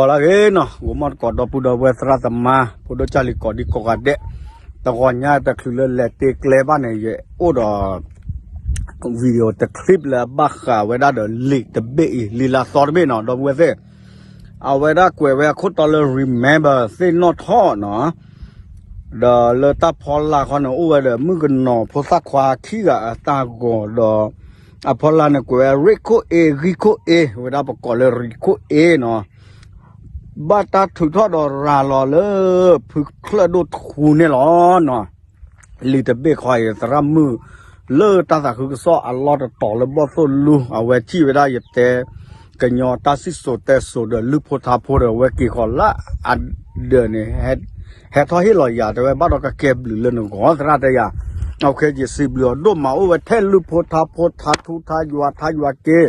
လၢအဂ့ၤနီၤ, ဂီၤမီၢ်တကိး ဒီပုၢ်ဒီဝဲၢ်သရၣ်သမါ ဖိဒိၣ်ကၢ်လံၤ ကိးဒံကိးဂၤဒဲး, တဂီၤညါတချုးလၢလဲၤတ့ကျဲဘၣ်န့ၣ် ယအိၣ်ဒီး video တ clip လၢအဘၣ်ဃးဝဲဒၣ်ဒီးလံာ်တဘ့ၣ်အံၤ, လံာ်လၢအသီတဘ့ၣ်နီၤ ဒီပုၢ်ဝဲၢ်သ့ၣ်, အဝဲဒၣ်ကွဲးဝဲအခိၣ်တီလၢ remember သ့ၣ်နီၣ်ထီၣ်နီၤ, ဒီးလၢတၢ်ဖီလာ်ခီန့ၣ် အိၣ်ဝဲဒီးမုၣ်ကနီၤဖိသၣ်ခွါခံဂၤအတၢ်ဂီၤဒီး အဖီလာ်န့ၣ်ကွဲးဝဲ ရံၣ်ခိၣ်အ့ ဂံၢ်ခိၣ်အ့ ဝဲဒၣ်ပကိးလၢရံၣ်ခိၣ်အ့နီၤ, ဘၣ်တၢ်ထုးထီၣ်ဒီးရၤလီၤလၢ ဖုချၢၣ်ဒိၣ်ထူန့ၣ်လီၤနီၤ. လံာ်တဘ့ၣ်ခီအံၤ သရၣ်မုၣ် လၢတၢ်သးခုကစီၣ်အလီၢ်တတီၤလၢဘီၣ်သိၣ်လူ အဝဲထံၣ်ဝဲဒၣ်ယတဲ ကညီတၢ်စံၣ်စိၤတဲစိၤဒီးလုၢ်ဖိထါဖိဒီး အဝဲက့ၤဃီၤလၢအဒၢးန့ၣ် ဟဲထီၣ်ဟ့ၣ်လီၤယၤ တဲဝဲဘၣ်ဒီးကကဲဘျုးလၢနဂီၢ် သရၣ်တဲယၤ, အခဲယစံးဘျုးအီၤဒိၣ်မး အိၣ်ဝဲထဲလုၢ်ဖိထါဖိ ထါထူထါယွၤထါယွၤက့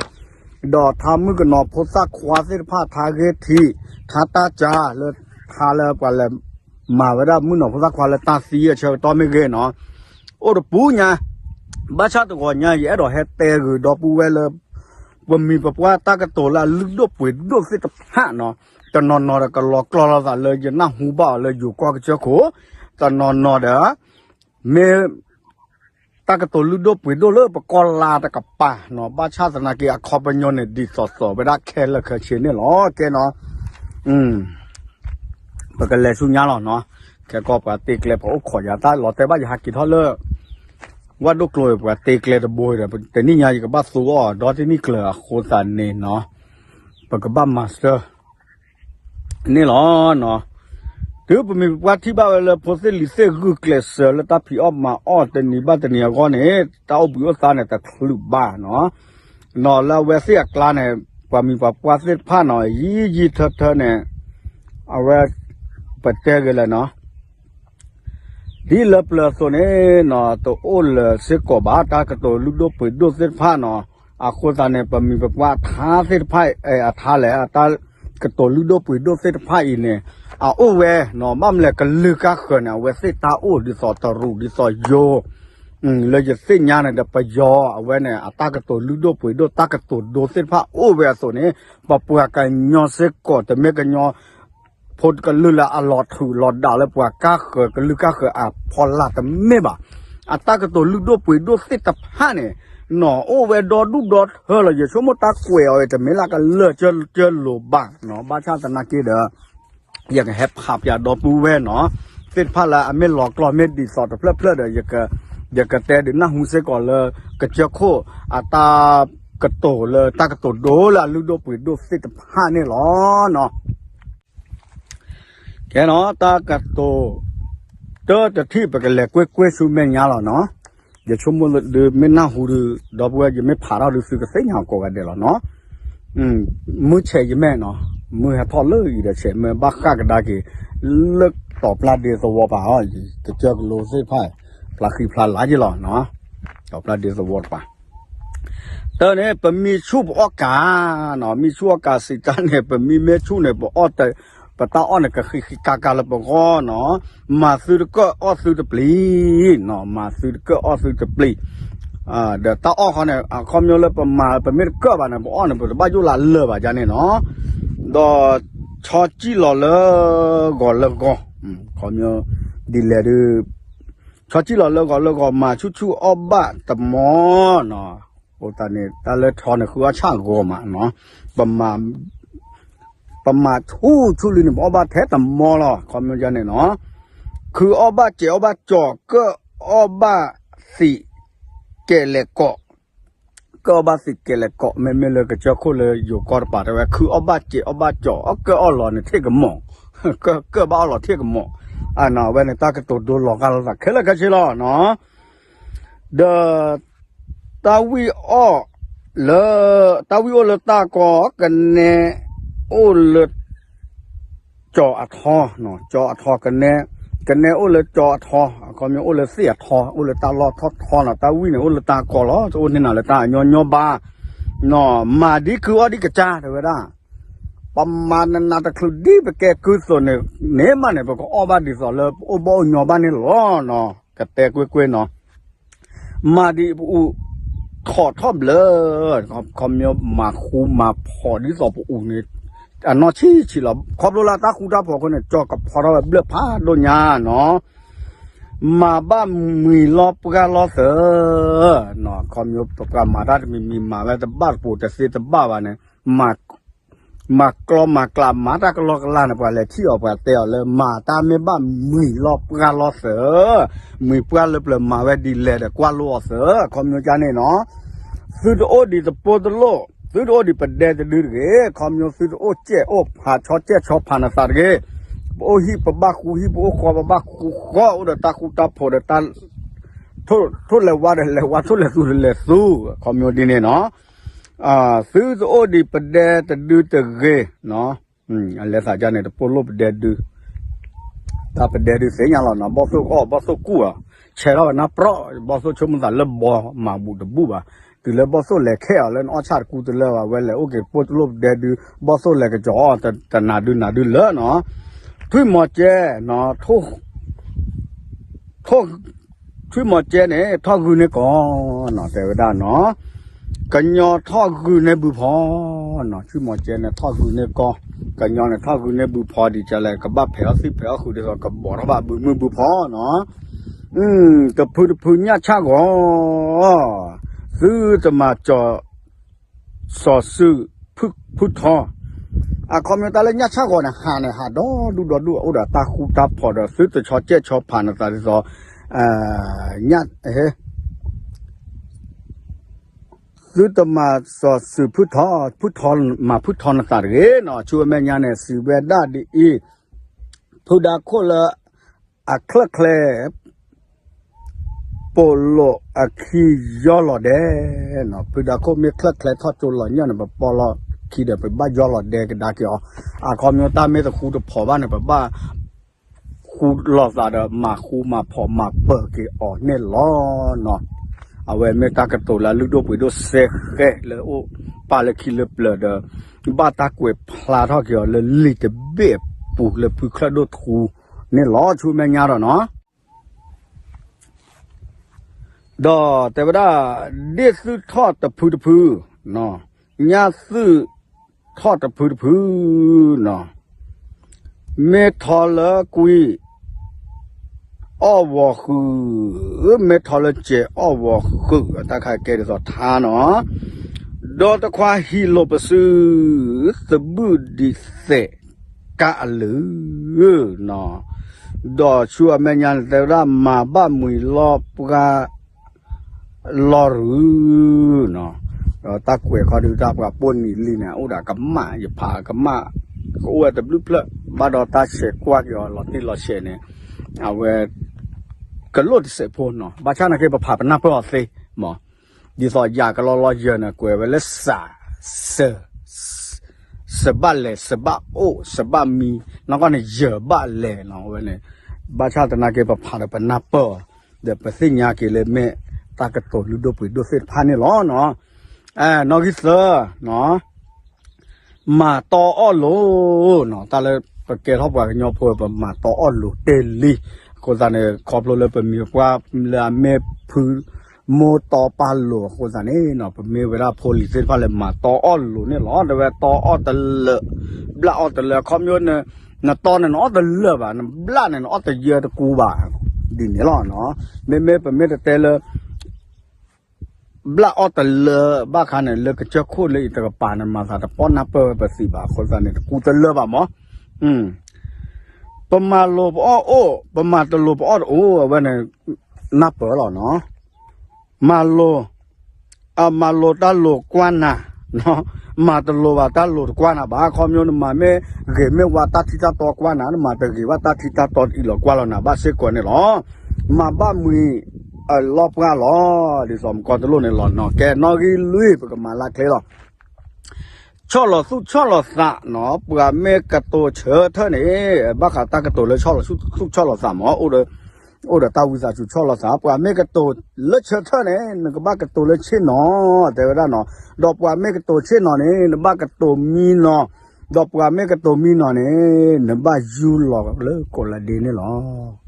ဒီးထါမုၣ်ကနီၤဖိသၣ်ခွါသ့ၣ်တဖၣ် ထါဂ့ၤထံး ထါတၢ်ကၢလၢ ထါလၢပှၤလဲၤမၤဝဲဒၣ်မုၣ်ကနီၤဖိသၣ်ခွါလၢတၢ်သံအဆၢကတီၢ်မ့ၢ်ဂ့ၤနီၤ, အိၣ်တပူၤညါ, ဘၣ်ဆၣ်တဂီၤညါ ယအဲၣ်ဒိးဟဲတဲဂ့ၤဒီပုၢ်ဝဲၢ်လၢ ပမံၤပပှၢ်တၢ်ကတိၤလၢအလုၢ်ဒိၣ်ပှ့ၤဒိၣ်သ့ၣ်တဖၣ်နီၤ, တနီၤနီၤဒီးကလီၤကျီလိာ်သးလၢယနၢ်ဟူဘၣ်အီၤလၢယိၤကီၢ်ကစၢၢ်ခိၣ်, တနီၤနီၤဒီး မ့ၢ် တၢ်ကတိၤလုၢ်ဒိၣ်ပှ့ၤဒိၣ်လၢပကီၢ်လါတကပၤနီၤ, ဘၣ်ဆၣ်သနာ်က့အခီပညီန့ၣ် ဒ်သိးသိးဝဲဒၣ်ခဲလၢာ်ခဲဆ့န့ၣ်လီၤ. ကဲနီၤ, ပကလဲၤဆူညါလီၤနီၤ, ခဲကီၢ်ပှၤတ့ကျဲပှၤအိၣ်ခိးယၤတၢ်လီၤတဲာ်ဘၣ် ယဟးက့ၤထီၣ်လၢ ဝၣ်ဒိၣ်ကျိၤ ပှၤတ့ကျဲတဘိဒီး တနံၣ်ညါယကဘၣ်သူအီၤဒီတနံၣ်ကျၢၤအဃိသတးန့ၣ်နီၤ, ပကဘၣ်မၤစၢၤ န့ၣ်လီၤနီၤ. တုၤပမံၤပပှၢ်ထံၣ်ဘၣ်ဝဲလၢဖိသ့ၣ်လံၤသ့ၣ်ဂုာ်ကျဲးစၢးလၢတၢ်ဖံးအီၣ်မၤအီၣ်တနံၤဘၣ်တနံၤအဂီၢ်န့ၣ် တၢ်အိၣ်ဘှံးအိၣ်သါန့ၣ်တချုးဘၣ်နီၤ, နီၤလၢအဝဲသ့ၣ်အကျါန့ၣ် ပှၤမံၤပှၤပှၢ်သ့ၣ်တဖၣ်နီၤ ယံာ်ယံာ်ထၢထၢန့ၣ် အဝဲ ပတဲဂ့ၤလၢနီၤ ဒ်လၢပျၢၤအသိးန့ၣ်နီၤ တအိၣ်လၢၤစ့ၢ်ကီးဘၣ် တၢ်ကတိၤလုၢ်ဒိၣ်ပှ့ၤဒိၣ်သ့ၣ်တဖၣ်နီၤ, အဃိသတးန့ၣ် ပမံၤပပှၢ်အထါသ့ၣ်တဖၣ် အထါလဲၣ် တၢ်ကတိၤလုၢ်ဒိၣ်ပှ့ၤဒိၣ်သ့ၣ်တဖၣ်အံၤန့ၣ် အအိၣ်ဝဲနီၤ ဘၣ်မနုၤလဲၣ် ကလုာ်ကါဃၢၤန့ၣ် အဝဲသ့ၣ်တၢ်အိၣ်ဒ်သိးတရူးဒ်သိးယိၤ လၢယသ့ၣ်ညါန့ၣ်ဒီး ပယီၤအဝဲန့ၣ် အတၢ်ကတိၤလုၢ်ဒိၣ်ပှ့ၤဒိၣ် တၢ်ကတိၤဒိသ့ၣ်တဖၣ်အိၣ်ဝဲအသိးန့ၣ် ပပှၤကညီစ့ၢ်ကီး တမ့ၢ်ကညီဖိတကလုာ်လၢအလီၤထူးလီၤဒၣ်လၢပှၤကါဃၢၤ ကလုာ်ကါဃၢၤအဖီလာ်တမ့ၢ်ဘၣ်. အတၢ်ကတိၤလုၢ်ဒိၣ်ပှ့ၤဒိၣ်သ့ၣ်တဖၣ်န့ၣ် နီၤအိၣ်ဝဲဒီဒူၣ်ဒီထၢလီၤ. ယဆိကမိၣ်တၢ်ကွဲးအီၤ တမ့ၢ်လၢကလၢာ်ကၢလိၤဘၣ်နီၤ. ဘၣ်ဆၣ်သနာ်က့ဒီး ယကဟဲဖးပၠးဒီပုၢ်ဝဲၢ်နီၤ သ့ၣ်တဖၣ်လၢအမ့ၢ်လီၤကျီၢ်မ့ၢ်ဒ်သိးတဖျၢၣ်ဖျၢၣ်ဒီး ယကတဲဒုးနၢ်ဟူစ့ၢ်ကီးလၢ ကစၢၢ်ခိၣ်အတၢ်ကတိၤလၢတၢ်ကတိၤဒိလၢအလုၢ်ဒိၣ်ပှ့ၤဒိၣ်သ့ၣ်တဖၣ်န့ၣ်လီၤ. ကဲနီၤ တၢ်ကတိၤ တၢ်တထံၣ် ပကလဲၤကွ့ၢ်ကွ့ၢ်ဆူမဲာ်ညါလီၤနီၤ. ယဆိကမိၣ်ဒုးမ့ၢ်နၢ်ဟူဒုး ဒီပုၢ်ဝဲၢ် ယမ့ၢ်ဖးထီၣ်ဒုး သုကသ့ၣ်ညါကိးဂၤဒဲးလီၤနီၤ. မုၢ်ဆဲးယမဲာ်နီၤ မုၢ်ဟဲထီၣ်လၢအံၤဒီးဆဲးမဲာ်ဘၣ်ဃၣ်ကဒါက့ၤ လၢတီၤပျၢ်ဒ့သဝီပၤအီၤ ကစၢၢ်ကလိသ့ၣ်တဖၣ် ဖျါဃံဖျါလၤယ့လီၤနီၤ. တီၤပျၢ်ဒ့သဝီတပၤ တၢ်န့ၣ် ပမံဆူၣ်ပအီၣ်ကၤနီၤ မံဆူၣ်အီၣ်ကၤစံးတၢ်န့ၣ် ပမံမ့ၢ်ဆူၣ်န့ၣ် ပအီၣ်တ ပတၢ်အီၣ်န့ၣ် ကဃံဃံကၤကၤလၢပဂီၢ်နီၤ. မၤသုတကၢၣ်အီၣ်သုတပျံၤနီၤ မၤသုတကၢၣ်အီၣ်သုတပျံၤ ဒီးတၢ်အီၣ်ဃီန့ၣ် အခီပညီလၢပမၤ ပမ့ၢ်တကၢၣ်ဘၣ်န့ၣ် ပအီၣ်န့ၣ် ပတဘၣ်ယိၣ်လၢအလၢာ်ဘၣ်ယါန့ၣ်နီၤ. ဒီး ဆီကံၣ်လီၤလၢဂီၤလၢဂီၤ ခီပညီ ဒ်လဲၣ်ဒုး ဆီကံၣ်လီၤလၢဂီၤလၢဂီၤ မၤဆူၣ်ဆူၣ်အီၣ်ဘၣ်တမီၤနီၤ. အဃိသတးန့ၣ် တၢ်လၢဆီန့ၣ် ဃုအီၣ်ဆၣ်ဂီၤမးနီၤ. ပမၤ ပမၤဆူၣ်ဆူၣ်လံန့ၣ် ပအီၣ်ဘၣ်ထဲတမီၤလီၤ ခီပညီန့ၣ်နီၤ. ခုအီၣ်ဘၣ်စဲးအီၣ်ဘၣ်ကၠီၤ ကၢၣ်အီၣ်ဘၣ်သံး ကဲးလဲးကိး ကၢၣ်အီၣ်ဘၣ်သံးကဲးလဲးကိး မ့မ့ၢ်လၢကစၢၢ်ခိၣ်လၢယိၤကီၢ်တပၤတဲဝဲ ခုအီၣ်ဘၣ်စဲးအီၣ်ဘၣ်ကၠီၤ အီၣ်ကၢၣ်အီၣ်လီၤန့ၣ်ထံၣ်ကမီၤ ကၢၣ်ဘၣ်အီၣ်လီၤထံၣ်ကမီၤ အနီၤ အဝဲန့ၣ်တၢ်ကတိၤဒိလီၤဂာ်လိာ်သးခဲလၢာ်ခဲဆ့လီၤနီၤ. ဒီး တၢ်ဝံၣ်အီၣ်လၢ တၢ်ဝံၣ်အိၣ်လၢတၢ်ကီ ကနဲအိၣ်လၢ ကၠီၤအထီ ကၠီၤအထီ ကနဲ ကနဲအိၣ်လၢကၠီၤအထီ အခီပညီအိၣ်လၢသ့ၣ်အထီ အိၣ်လၢတၢ်လီၢ်ထီၣ်ထီနီၤ တၢ်ဝံၣ်န့ၣ် အိၣ်လၢတၢ်ကီလီၤ တအိၣ်န့ၢ်နၤလၢတၢ်အညီညီဘၣ် နီၤ မၤဒ်ခုအီၣ်ဒ်ကစၢ်တဲဝဲဒၣ် ပမၤနးနးတချုးဒ်ပကဲကုၢ်သိးန့ၣ် န့ၣ်မးန့ၣ် ပကအိၣ်ဘၣ်အိၣ်ညီဘၣ်န့ၣ်လီၤနီၤ ကတဲကွ့ၢ်ကွ့ၢ်နီၤ မၤဒ်ပအူး ထီၣ်ထီၣ်ဘျၢ ခီပညီမၤဃူမၤဖိးဒ်သိးပအူးန့ၣ် အနီၢ်ဆံးဆံးလီၤ. ခီဖျိလၢတၢ်ဃူတၢ်ဖိးအဃိန့ၣ် ကၠီကဖီထီၣ်ဝဲဘျၢၣ်ဖးဒိၣ်ညါနီၤ. မၤဘၣ်မှံၤလီၤပှၢ်လီၤသၢ, ခီဖျိပှၤမၤတၢ်တမံၤမံၤ မၤဝဲတဘၣ်တပူၤ တသ့တဘၣ်ဘၣ်န့ၣ် မၤကျီမၤကျး မၤတၢ်ကလီကလီန့ၣ် ပှၤလဲၤထံၣ်အီၤ ပှၤတဲအီၤလၢ မၤတၢ်မ့ၢ်ဘၣ်မှံၤလီၤပှၢ်လီၤသၢ, မှံၤပှၢ်လၢပျၢၤမၤဝဲဒ်လဲၣ်ဒီး ကွၢ်လိအီၤသၢ, ခီဖျိကန့ၣ်နီၤ. သုတအိၣ်ဒံးတပိၢ်တလိၣ်, သုတအိၣ်ဒံးပဒဲတဒုတဂ့ၤ, ခီဖျိသုတအိၣ်ကဲးအိၣ်ဖးဆီကဲးဆီဖးနသးတဂ့ၤ. ပအိၣ်ဟံၣ်ပဘၣ်ဃူဟံၣ် ပအိၣ်ဃီပဘၣ်ဃူဃီ အိၣ်ဒီးတၢ်ဃူတၢ်ဖိးဒီးတၢ် ထိၣ်လဲၤဝါဒီးလဲၤဝါ ထိၣ်လဲၤသူဒီးလဲၤသူ, ခီဖျိဒ်န့ၣ်နီၤ. သုတအိၣ်ဒံးပဒဲတဒုတဂ့ၤ, အလဲၤသးဒ်န့ၣ် တပိၢ်လိၣ်ပဒဲဒု, တၢ်ပဒဲဒုသ့ၣ်ညါလီၤနီၤ, ဘီၣ်သိၣ်အီၣ် ဘီၣ်သိၣ်ကူၣ်အီၤ, ဆဲးထီၣ်ဝဲနၢ်ပြီ, ဘီၣ်သိၣ်ဆိကမိၣ်သးလၢဘီမၤဘူးတဘူးဘၣ်, တုၤလၢဘီၣ်သိၣ်လဲၤခဲအီၤလၢနအီၣ်ဆၣ်တကူတလၢဘၣ်, ဝဲလဲၤအိၣ်က့ၤတပိၢ်လိၣ်ပဒဲဒု, ဘီၣ်သိၣ်လဲၤကစီၤအီၤတနၤဒုနၤဒုလၢနီၤ. ထွံၣ်မီၤကဲ, ထွံၣ်မီၤကဲန့ၣ် ထီၣ်ဂုာ်န့ၢ်ကီၢ်နီၤ, တဲဝဲဒၣ်နီၤ, ကညီထီၣ်ဂုာ်န့ၢ်ဘုဖီနီၤ, ထွံၣ်မီၤကဲန့ၣ် ထီၣ်ဂုာ်န့ၢ်ကီၢ်, ကညီန့ၣ် ထီၣ်ဂုာ်န့ၢ်ဘုဖီဒ်လဲၣ်, ကဘၣ်ဖဲးအီၣ်သံၣ်ဖဲးအီၣ်ဃုာ်ဒ်သိး ကဘီၣ်ထီၣ်ဘၣ်ဘုမုၢ်ဘုဖီနီၤ. တဖုတဖုညၣ်ဆၣ်ဂီၤ, သုတမၤစီၤစုၤဖုထီ, အခီပညီတၢ်လၢညၣ်ဆၣ်ဂီၤန့ၣ် ဟးန့ၣ် ဟးဒီဒူၣ်ဒီဒူၣ် အိၣ်ဒီးတၢ်ဃူတၢ်ဖိးဒီး သုတဆီကဲးဆီဖးနသးဒ်သိး သုတမၤစီၤစုၤဖုထီ, ဖုထီမၤဖုထီနသးတဂ့ၤနီၤ. ဆူအမဲာ်ညါန့ၣ် စံးဝဲဒၣ်ဒ်အံၤ, ဖုဒါခိၣ်လၢအချၢၣ်ချဲ ပိာ်လိာ်အခံယီလီၤဒဲး, ဖုဒါခိၣ်မ့ၢ်ချၢၣ်ချဲထီၣ်ကၠိလီၤညၣ်န့ၣ် ပပိာ်လီၤခံဒီး ပဘၣ်ယီလီၤဒဲကဒါက့ၤအီၤ, အခီပညီတၢ်မ့ၢ်တဃူတဖိးဘၣ်န့ၣ် ပဘၣ် ဃူလိာ်သးဒီး မၤဃူမၤဖိးမၤပၢၤက့ၤအီၤန့ၣ်လီၤနီၤ. အဝဲမ့ၢ်တၢ်ကတိၤလၢအလုၢ်ဒိၣ်ပှ့ၤဒိၣ်စ့ၢ်ကီးလၢအိၣ်ပာ်လၢခံလၢပျၢၤဒီး ဘၣ်တၢ်ကွဲးဖျါထီၣ်က့ၤအီၤလၢလံာ်တဘ့ၣ်အပူၤလၢဖုချၢၣ်ဒိၣ်ထူန့ၣ်လီၤ. ဆူမဲာ်ညါဒီးနီၤ ဒီးတဲဝဲဒၣ် ဒ့ၣ်သုထီၣ်တဖုတဖု, ညၣ်သုးထီၣ်တဖုတဖုနီၤ, မ့ၢ်ထီလၢကွံာ်အီၣ်ဝီၤဃုာ်, မ့ၢ်ထီလၢစဲးအီၣ်ဝီၤဃုာ်, တၢ်ခါကဲဒ်သိးထါနီၤ, ဒီတခွါဟံးလိာ်ပစု, သဘုၣ်ဒံးသဲးကးအလုၢ် ဒီးဆူအမဲာ်ညါန့ၣ် တဲဝဲဒၣ် မၤဘၣ်မှံၤလီၤပှၢ်လီၤရုၤနီၤ, ဒီးတၢ်ကွဲးခီဒုးတၢ်ပှၤပိာ်နံၤလံန့ၣ် အိၣ်ဒီးကမၣ် ယဖးကမၣ် ကအိၣ်ဝဲတဘျုးဖျၢၣ် ဘၣ်ဒီးတၢ်ဆဲးကွၢ်က့ၤအီၤလီၤတံၢ်လီၤဆဲးန့ၣ် အဝဲ ကလိၣ်တစဲးဖိနီၤ, ဘၣ်ဆၣ်နာ်က့ ပဖးပနၢ်ပၢၢ်အီၤသ့မး, ဒ်သိးယၤကလီလီယၢၤန့ၣ် ကွဲးဝဲလၢစး စၢၤ စးဘၣ်လဲၤ စးဘၣ်အိၣ် စးဘၣ်မံ နီၢ်ကီၢ်န့ၣ် ယၢၤဘၣ်လဲၤနီၤ အဝဲန့ၣ်, ဘၣ်ဆၣ်သနာ်က့ ပဖးဒီးပနၢ်ပၢၢ်အီၤ ဒီးပသ့ၣ်ညါက့ၤလၢမ့ၢ်တၢ်ကတိၤလုၢ်ဒိၣ်ပှ့ၤဒိၣ်သ့ၣ်တဖၣ်န့ၣ်လီၤနီၤ. နီၣ်ဂံၢ်သၢ မၤတီအီၣ်လိၤနီၤ, တၢ်လၢပကဲထီၣ်ပှၤကညီဖိ ပမၤတီအီၣ်လိၤတ့ၢ်လံ, အဃိသတးန့ၣ် ခီဖျိလၢပမ့ၢ်ပှၤလၢအမ့ၢ်ဖုမိၢ်တီပၢ်လိၤအဃိသတးန့ၣ်နီၤ, ပမ့ၢ်ဝဲဒၣ်ဖိလံၤသ့ၣ်တဖၣ်လၢမၤတီအီၣ်လိၤန့ၣ်လီၤ. တဲဝဲတီအီၣ်တလၢာ် ဘျၣ်အီၣ်တလၢာ် ခီဖျိ နတီန့ၣ် နအီၣ်တလၢာ်ဘၣ်, နဘျၣ်န့ၣ် နအီၣ်တယၢတကူဘၣ်, ဒ်န့ၣ်လီၤ. မ့မ့ၢ်ပမ့ၢ်တတဲလၢ ဘျၣ်အီၣ်တလၢာ်ဘၣ်ခါန့ၣ် လၢကစၢၢ်ခိၣ်လၢအံၤတကပၤန့ၣ် မၤသးတပီၢ်နၢ်ပၢၢ်ဝဲပသံးဘၣ် အဃိသတးန့ၣ် တကူတလၢာ်ဘၣ်မး. ပမၤလိၤပအီၣ်အိၣ်, ပမၤတလိၤပအီၣ်တအိၣ် အဝဲန့ၣ် နၢ်ပၢၢ်လီၤနီၤ. မၤလိၤ အမၤလိၤတၢ်လိၤကွၢ်နၤ, မၤတလိၤဘၣ်တၢ်လိၤတကွၢ်နၤဘၣ်. ခီဖျိနမၤမ့ၢ်ဂ့ၤမ့ၢ်ဝါတၢ်ထံတၢ်တီကွၢ်နၤ, နမၤတဂ့ၤဘၣ်တၢ်ထံတၢ်တီအံၤလီၤ ကွၢ်လီၤနၤဘၣ်စ့ၢ်ကီးန့ၣ်လီၤ. မၤဘၣ်မှံၤအလီၢ်ပှၢ်လီၤ, ဒ်သိးမကီတလိၣ်န့ၣ်လီၤနီၤ. ကဲနီၣ်ဂံၢ်လွံၢ် ပကမၤလၢ်ချ့လီၤ. ဆီၣ်လီၤသူၣ်ဆီၣ်လီၤသးနီၤ, ပှၤမ့ၢ်ကတိၤဆၢထၢၣ်န့ၣ် ဘၣ်ဃးတၢ်ကတိၤလၢဆီၣ်လီၤသူၣ်ဆီၣ်လီၤသးမး အိၣ်ဒီးတၢ်ဝံသးစူၤဆီၣ်လီၤသး, ပှၤမ့ၢ်ကတိၤလၢဆၢထၢၣ်န့ၣ် နကဘၣ်ကတိၤလၢဆ့ၣ်နီၤ တဲဝဲဒၣ်နီၤ, ဒီးပှၤမ့ၢ်ကတိၤဆ့ၣ်နီၤန့ၣ် နဘၣ်ကတိၤမံနီၤ, ဒီးပှၤမ့ၢ်ကတိၤမံနီၤန့ၣ် နဘၣ်ယူလီၤလၢကိးလးဒ့န့ၣ်လီၤ.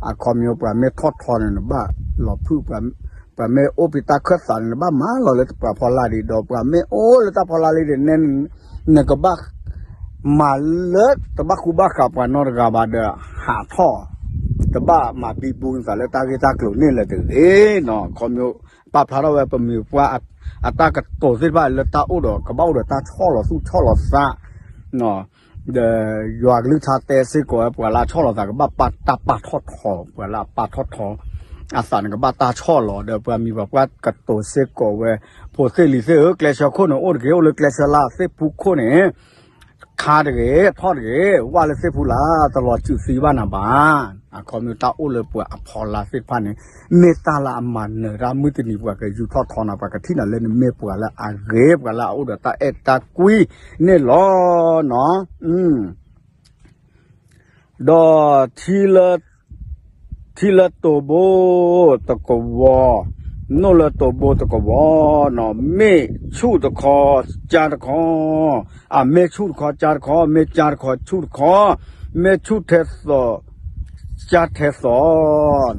အခီပညီပှၤမ့ၢ်ထီၣ်ထီန့ၣ် နဘၣ်လီၤဖုၣ်, ပှၤမ့ၢ်အိၣ်ဖဲတၢ်ခၢၣ်သးန့ၣ် နဘၣ်မၤလီၤလၢပှၤဖီလာ်ဒံး, ဒီးပှၤမ့ၢ်အိၣ်လၢတၢ်ဖီလာ်လံဒံးန့ၣ် နကဘၣ် မၤလၢတဘၣ်ဃူဘၣ်ဃးပှၤနီတဂၤဘၣ်ဒီး ဟးထီၣ်, တဘၣ်မၤဘံဘူသးလၢတၢ်ဂ့ၢ်တၢ်ကျိၤန့ၣ်လၢၤတဂ့ၤနီၤ. ခီမ့ၢ် ပာ်ဖျါထီၣ်ဝဲပမ့ၢ်ပှၤအတၢ်ကတိၤသ့ၣ်တဖၣ်လၢတၢ်အိၣ်ဒီး ကဘၣ်အိၣ်ဒီးတၢ်ဆီၣ်လီၤသူၣ်ဆီၣ်လီၤသး ဒီးယွၤကလုၢ်ကထါတဲစ့ၢ်ကီးဝဲ ပှၤလၢအဆီၣ်လီၤသး ကဘၣ်ပာ်တၢ်ပာ်ထီၣ်ထီ, ပှၤလၢအပာ်ထီၣ်ထီအသးန့ၣ် ကဘၣ်တၢ်ဆီၣ်လီၤ ဒီးပှၤမံၤပှၤပှၢ်ကတိၤစ့ၢ်ကီးဝဲ, ဖိသ့ၣ်လံၤသ့ၣ်ဧၢ, ကျဲဆၢခိၣ်န့ၣ်အိၣ်တဂ့ၤ, အိၣ်လၢကျဲဆၢလၢသ့ၣ်ဖူခိၣ်န့ၣ် ခါတဂ့ၤ, ထီၣ်တဂ့ၤ, ဝၢ်လၢသ့ၣ်ဖူလၢ တလီၤစုာ်သံဘၣ်နၤဘၣ်. အခီမ့ၢ်တၢ်အိၣ်လၢပှၤအဖီလာ်သ့ၣ်တဖၣ်န့ၣ် မ့ၢ်တၢ်လၢအမၤနၢၤတၢ်မုၢ်တနံၤ ပှၤကယူၤထီၣ်ထီနၤ ပှၤကထံၣ်နၤလၢနမ့ၢ်ပှၤလၢအဂ့ၤ ပှၤလၢအအိၣ်ဒီးတၢ်အဲၣ်တၢ်ကွံန့ၣ်လီၤနီၤ. ဒီး ထံလၢတိၤဘိတကဝီၤ, နိၣ်လၢတိၤဘိတကဝီၤနီၤ, မ့ၢ်ဆူၣ်တခီ ကါတခီ, အ မ့ၢ်ဆူၣ်တခီ ကါတခီ, မ့ၢ်ကါတခီဆူၣ်တခီ, မ့ၢ်ဆူၣ်ထဲသိး ကါထဲသိး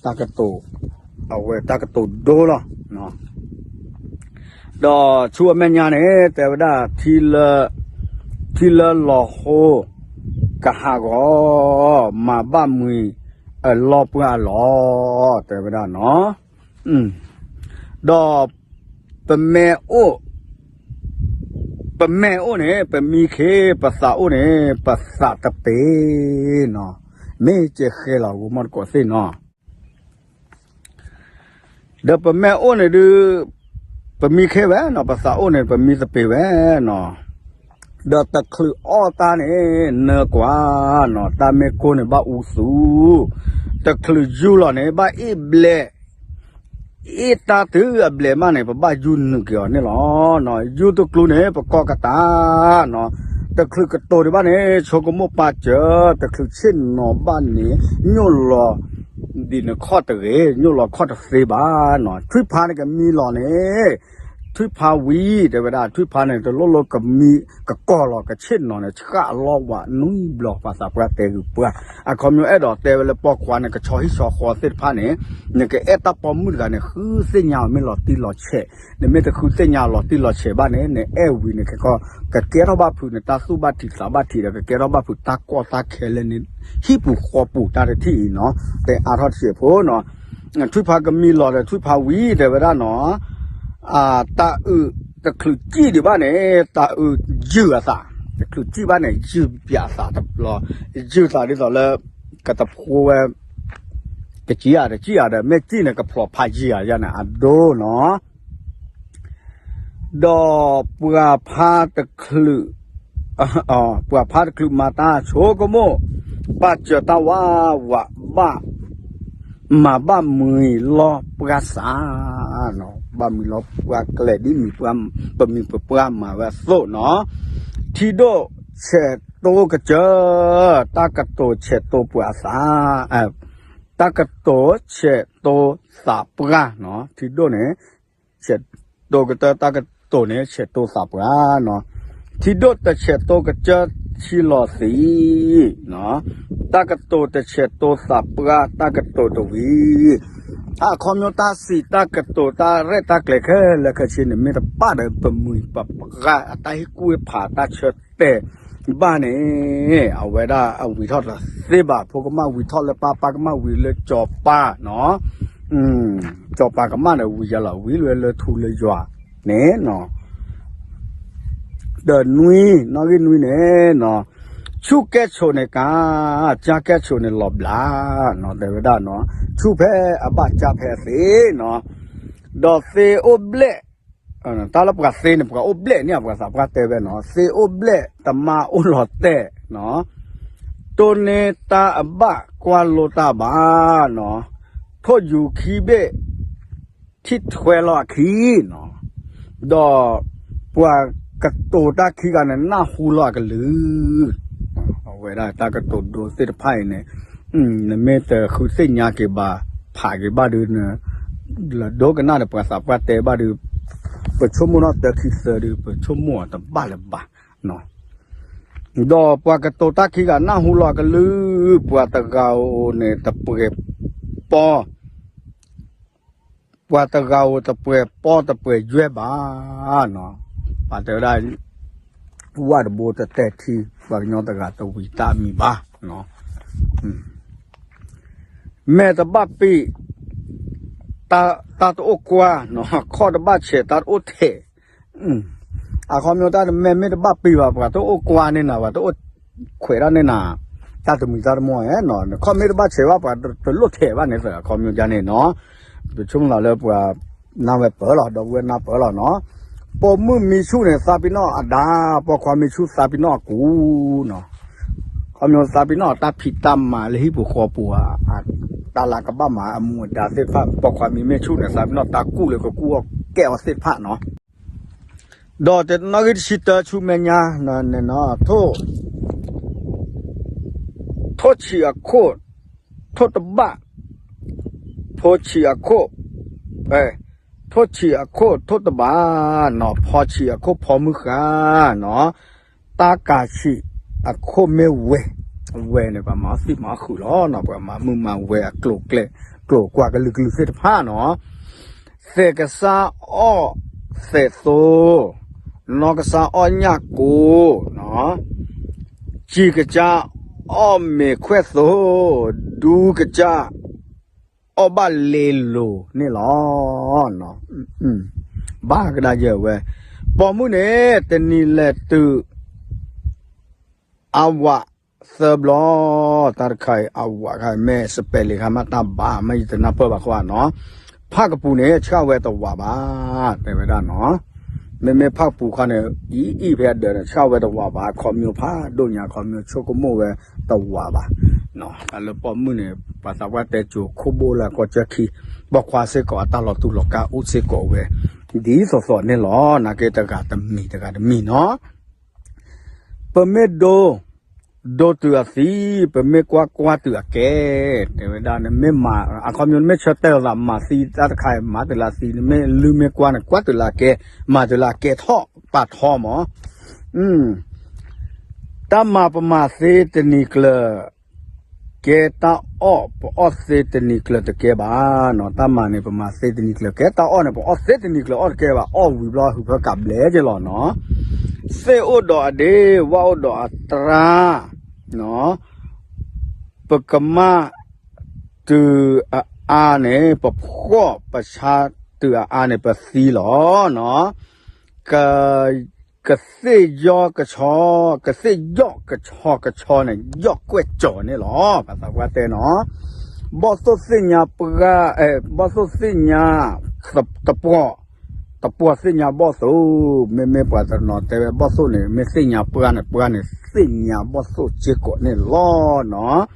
တၢ်ကတိၤ, အဝဲတၢ်ကတိၤဒိလီၤ. ဒီးဆူအမဲာ်ညါန့ၣ် တဲဝဲဒၣ် ထံလၢလီၤဟိကဟးဂီၤ, မၤဘၣ်မှံအလီၢ်ပှၢ်အလီၢ် တဲဝဲဒၣ်နီၤ. ဒီးပမဲအိၣ်, ပမဲအိၣ်န့ၣ် ပမံခ့, ပသးအိၣ်န့ၣ် ပသးတပ့ၤနီၤ, မ့ၢ်ကဲဃဲလီၤ ဂိၤမီၣ်တကိးသ့ၣ်နီၤ. ဒီးပမဲအိၣ်န့ၣ်ဒုး ပမံခ့ဝဲနီၤ, ပသးအိၣ်န့ၣ် ပမံသပ့ၤဝဲနီၤ. ဒီးတချုးအီၣ်တၢ်န့ၣ် နၢကွၢ်နီၤ, တၢ်မ့ၢ်ကိၢ်န့ၣ်ဘၣ်အူသူ, တချုးယူၢ်လီၤန့ၣ် ဘၣ်အ့ၣ်ဘျဲး, အ့ၣ်တၢ်တုၤအဘျဲးမးန့ၣ် ပဘၣ်ယူၢ်နုာ်က့ၤအီၤန့ၣ်လီၤ. ယူၢ်တကျူန့ၣ် ပကီၢ်ကတၢ်နီၤ, တချုးကတိၤဒံးဘၣ်န့ၣ် ဆိကမိၣ်ပာ်စၢၤ, တချုးဆ့ၣ်နီၤဘၣ်န့ၣ် ညိၣ်လီၤဒ်နခီၣ်တဂ့ၤ, ညိၣ်လီၤခီၣ်တသ့ဘၣ်နီၤ. ထွံၣ်ဖါန့ၣ်ကမံလီၤန့ၣ်, ထွံၣ်ဖါဝံၤ တဲဝဲဒၣ် ထွံၣ်ဖါန့ၣ် တလိၣ်လိၣ်ကမံကကီၢ်လီၤ ကဆ့ၣ်နီၤန့ၣ် ဆှၣ်အလီၢ်ဝးနွံဘျီ ပှၤသးပှၢ်တဲဂုာ်ပှၤ, အခီမ့ၢ်အဲၣ်ဒိးတဲဝဲလၢပိာ်ခွါန့ၣ် ကဆီဟံၣ်ဆီဃီသ့ၣ်တဖၣ်န့ၣ် နကအဲၣ်တၢ်ပိာ်မုၣ်တဂၤန့ၣ် ဃုသ့ၣ်ညါအီၤမ့ၢ်လီၤတံၢ်လီၤဆဲး, နမ့ၢ်တဃုသ့ၣ်ညါအီၤလီၤတံၢ်လီၤဆဲးဘၣ်န့ၣ် နအဲၣ်ဝံၤန့ၣ် ကကဲထီၣ်ဘၣ်ဖုးနတၢ်သူၣ်ဘၣ်ထံးသးဘၣ်ထံးဒီး ကကဲထီၣ်ဘၣ်ဖုးတၢ်ကီတၢ်ခဲလၢနဟံၣ်ပူၤဃီပူၤတၢ်တထံၣ်အံၤနီၤ, တဲအါထီၣ်တစဲးဖိနီၤ. ထွံၣ်ဖါကမံလီၤဒီး ထွံၣ်ဖါဝံၤ တဲဝဲဒၣ်နီၤ, တၤအုးတချုးစံၣ်ဒံးဘၣ်န့ၣ် တၤအုးယုၢ်အသး, တချုးစံၣ်ဘၣ်န့ၣ် ယုၢ်ပၠးအသးတဘျီ, ယုၢ်သးဒ်သိးလၢ ကတဖိဝဲ တစံၣ်ဧါ တစံၣ်ဧါဒီး မ့ၢ်စံၣ်န့ၣ် ကဖျိးဖးယံာ်ဧါယၤန့ၣ် အဒိနီၤ. ဒီးပှၤဖါတချုး, ပှၤဖါတချုးမၤတၢ်ဆိကမိၣ် ပာ်စၢၤတၢ်ဝးဝးဘၣ်, မၤဘၣ်မှံၤလီၢ်ပှၢ်စး, ဘၣ်မှံၤလီၢ်ပှၢ်ကျဲဒ်မံၤပှၢ်, ပမံၤပပှၢ်မၤဝဲအသိးနီၤ. ထံဒိၣ်ဆဲးတိကစၢၢ်, တၢ်ကတိၤဆဲးတိပှၤအသး, တၢ်ကတိၤဆဲးတိသးပှၢ်နီၤ. ထံဒိၣ်န့ၣ် ဆဲးတိကတၢၢ် တၢ်ကတိၤန့ၣ် ဆဲးတိသးပှၢ်နီၤ. ထံဒိၣ်တဆဲးတိကစၢၢ်ထံလီၤသံး, တၢ်ကတိၤတဆဲးတိသးပှၢ် တၢ်ကတိၤတဝံၤ, အခီပညီတၢ်စံးတၢ်ကတိၤတၢ်ရဲၣ်တၢ်ကျဲၤခဲလၢာ်ခဲဆ့န့ၣ် မ့ၢ်တပာ်ဒီးပမှံၤပပှၢ်အတၢ်ဟ့ၣ်ကူၣ်ဟ့ၣ်ဖးတၢ်ဆၢတဲာ် ဘၣ်န့ၣ် အဝဲဒၣ်အဝံၤထီၣ်တသ့ဘၣ်. ဖိကမၣ်ဝံၤထီၣ်လၢပၢ်, ပၢ်ကမၣ်ဝံၤလၢစီၤပၤနီၤ. စီၤပၤကမၣ်ဒီးဝံၤယၤလီၤ, ဝံၤလၢလၢထူလၢယွၤန့ၣ်နီၤ. ဒီးနွံ, နီၣ်ဂံၢ်နွံန့ၣ်နီၤ, ဆူၣ်ကဲဆိးန့ၣ်ကါ, ကၠါကဲဆိးန့ၣ်လီၤဘျးနီၤ. တဲဝဲဒၣ်နီၤ, ဆူၣ်ဖဲအဘၣ် ကၠါဖဲအသ့နီၤ. ဒီးသ့အိၣ်ဘျဲၣ် တၢ်လၢပှၤသ့န့ၣ် ပှၤအိၣ်ဘျဲၣ်န့ၣ် ပှၤသးပှၢ်တဲဝဲနီၤ, သ့အိၣ်ဘျဲၣ် တမါအိၣ်လီၤတဲာ်နီၤ, တိၢ်န့ၢ်တၢ်အဘၣ်ကွၢ်လိတၢ်ဘၣ်နီၤ, ထိၣ်ယူၤခံဘ့ၣ် ထံၣ်ထွဲလီၤအခံနီၤ, ဒီးပှၤကတိၤတၢ်ခံဂၤန့ၣ် နၢ်ဟူလီၤအကလုၢ်, အဝဲဒၣ်တၢ်ကတိၤဒိသ့ၣ်တဖၣ်အံၤန့ၣ် နမ့ၢ်တဃုသ့ၣ်ညါက့ၤဘၣ် ဖးက့ၤဘၣ်ဒီး လၢဒိကနၣ်ဒီးပှၤသးပှၢ်တဲဘၣ်ဒီး ပဆိကမိၣ်နီၣ်တၢ်ခံသၢဒီး ပဆိကမိၣ်အီၤတဘၣ်လၢၤဘၣ်နီၤ. ဒီးပှၤကတိၤတၢ်ခံဂၤနၢ်ဟူလီၤအကလုၢ်, ပှၤတဂၤဧိၤန့ၣ်တပှဲၤပီ, ပှၤတဂၤဧိၤတပှဲၤပီတပှဲၤယွဲၢ်ဘၣ်နီၤ. ပှၤတဲဝဲဒၣ် ဝၣ်တဘိတတဲထံ ပှၤကညီတဂၤတဝံၤတၢ်အမံၤဘၣ်. မဲာ်တဘၣ်ပံာ် တၢ်တအိၣ်ကွၢ်, ခီၣ်တဘၣ်ဆဲး တၢ်တအိၣ်ထဲး. အခီပညီတၢ်မဲာ်မ့ၢ်တဘၣ်ပံာ်ဘၣ် ပှၤတအိၣ်ကွၢ်န့ၢ်နၤ ပှၤတအိၣ်ခွဲးဒၣ်န့ၢ်နၤ တၢ်တမံၤတၢ်တမီၢ်ဧါ. ခီၣ်မ့ၢ်တဘၣ်ဆဲးဘၣ် ပှၤတလိၣ်ထဲးဘၣ်န့ၣ် အခီပညီဒ်န့ၣ်နီၤ. ပဆိကမိၣ်လီၤလၢပှၤနၢ်ဝဲပၢၢ်လီၤ ဒီပုၢ်ဝဲၢ်နၢ်ပၢၢ်လီၤနီၤ. ပိာ်မုၣ်မံဆူၣ်န့ၣ် သးပ့ၤနီၣ်အဒါ, ပိာ်ခွါမံဆူၣ်သးပ့ၤနီၣ်အကူၣ်နီၤ. ခီပညီသးပ့ၤနီၣ်အတၢ်ဖံးတၢ်မၤလၢဟံၣ်ပူၤဃီပူၤဧါ, တၢ်လၢကဘၣ်မၤအမူအဒါသ့ၣ်တဖၣ် ပိာ်ခွါမံမ့ၢ်ဆူၣ်န့ၣ် သးပ့ၤနီၣ်တၢ်ကူၣ်လၢကကူၣ်အီၣ်ကဲအီၤသ့ၣ်တဖၣ်နီၤ. ဒီးတနီၣ်ဂံၢ်တဆံတၢဆူမဲာ်ညါန့ၣ်နီၤ, ထိၣ်ဆံးအခိၣ် ထိၣ်တဘၣ်, ဖိဆံးအခိၣ်, ထိၣ်ဆံးအခိၣ်ထိၣ်တဘၣ်နီၤ, ဖီဆံးအခိၣ်ဖီမုၢ်ဃၢ်နီၤ, တၢ်ကၤဆံးအခိၣ်မ့ၢ်ဝဲ, အဝဲန့ၣ် ပှၤမၤအီၣ်သံၣ်မၤအီၣ်ဃုာ်လီၤနီၤ, ပှၤမၤမုာ်မၤဝဲအကျိၤကျဲ, ကျိၤကွၢ်ကလုာ်ကလုာ်သ့ၣ်တဖၣ်နီၤ. သဲးကစၢ်အီၣ်သဲးသိ, နီၢ်ကစၢ်အီၣ်ညၣ်ကိ, စံာ်ကစၢ်အီၣ်မ့ၤခွဲၣ်သိ, ဒူကစၢ်အီၣ်ဘၣ်လ့လိၤန့ၣ်လီၤ. ဘၣ်ကဒါယဲဝဲ, ပိာ်မုၣ်န့ၣ် တနံၤလဲၤတုၤ အဝးသၢဘျီ, တၢ်တခါအံၤ အဝးခါအံၤ မ့ၢ်စပဲးလံၤခါမးတၢ်ဘၣ် မ့ၢ်ယတနၢ်ပၢၢ်ဘၣ်ဃီနီၤ, ဖၣ်ကပူၤန့ၣ် ဆှၣ်ဝဲတဝးဘၣ်, တဲဝဲဒၣ်နီၤ, မ့မ့ၢ်ဖၣ်ကပူၤခီန့ၣ် အံၤအံၤဖဲအဒၢးန့ၣ် ဆှၣ်ဝဲတဝးဘၣ်, ခီမညီဖးဒိၣ်ညါ ခီမညီဆိကမိၣ်ဝဲတဝးဘၣ်, တၢ်လၢပိာ်မုၣ်န့ၣ် ပှၤသးပှၢ်တဲကိၤခိၣ်ဘိလၢအကီၢ်ကၢခံ, ပိာ်ခွါစ့ၢ်ကီးအတၢ်လီၤတူာ်လီၤကာ်အိၣ်စ့ၢ်ကီးဝဲ ဒ်သိးသိးန့ၣ်လီၤ, နာ်က့တဂၤတမံၤတဂၤတမံၤနီၤ. ပမ့ၢ်ဒိ ဒိတုၤအသံ, ပမ့ၢ်ကွၢ်ကွၢ်တုၤအကဲ, တဲဝဲဒၣ် နမ့ၢ်မၤ အခီပညီ နမ့ၢ်ဆၢတဲာ်လိာ်သးမၤသံတၢ်တခါအံၤ မၤတုၤလၢအသံ, နမ့ၢ်လုၢ်မ့ၢ်ကွၢ်န့ၣ် ကွၢ်တုၤလၢအကဲ, မၤတုၤလၢအကဲထီၣ်ပာ်ထီမး. တၢ်မၤပမၤသ့တနံၤကျၢၤ ကဲ, တၢ်အီၣ်ပအီၣ်သ့တနံၤကျၢၤတကဲဘၣ်နီၤ, တၢ်မၤန့ၣ် ပမၤသ့တနံၤကျၢၤကဲ, တၢ်အီၣ်န့ၣ် ပအီၣ်သ့တနံၤကျၢၤအီၣ်တကဲဘၣ်, အီၣ်ဝံၤဘျီ ဟုးဖၢကးဘျဲက့လီၤနီၤ. သ့ၣ်အိၣ်ဒီးအဒ့, ဝၣ်အိၣ်ဒီးအတြၢ်, ပကမၢ်တုၤအအါန့ၣ် ပဖှီၣ်, ပဆါတုၤအအါန့ၣ် ပသံလီၤနီၤ. က, ကသ့ၣ်ယီၢ်ကဆီ, ကသ့ၣ်ယီၢ်ကဆီကဆီန့ၣ် ယီၢ်ကွဲၢ်ကၠီၤန့ၣ်လီၤ. ပှၤသးပှၢ်တဲနီၤ, ဘီၣ်သိၣ်သ့ၣ်ညါပှၢ်, ဘီၣ်သိၣ်သ့ၣ်ညါတပှီၢ်, တပှီၢ်သ့ၣ်ညါဘီၣ်သိၣ်, မ့မ့ၢ်ပှၤတနီၤတဲဝဲ ဘီၣ်သိၣ်န့ၣ် မ့ၢ်သ့ၣ်ညါပှၢ်န့ၣ် ပှၢ်န့ၣ်သ့ၣ်ညါဘီၣ်သိၣ်စ့ၢ်ကီးန့ၣ်လီၤနီၤ.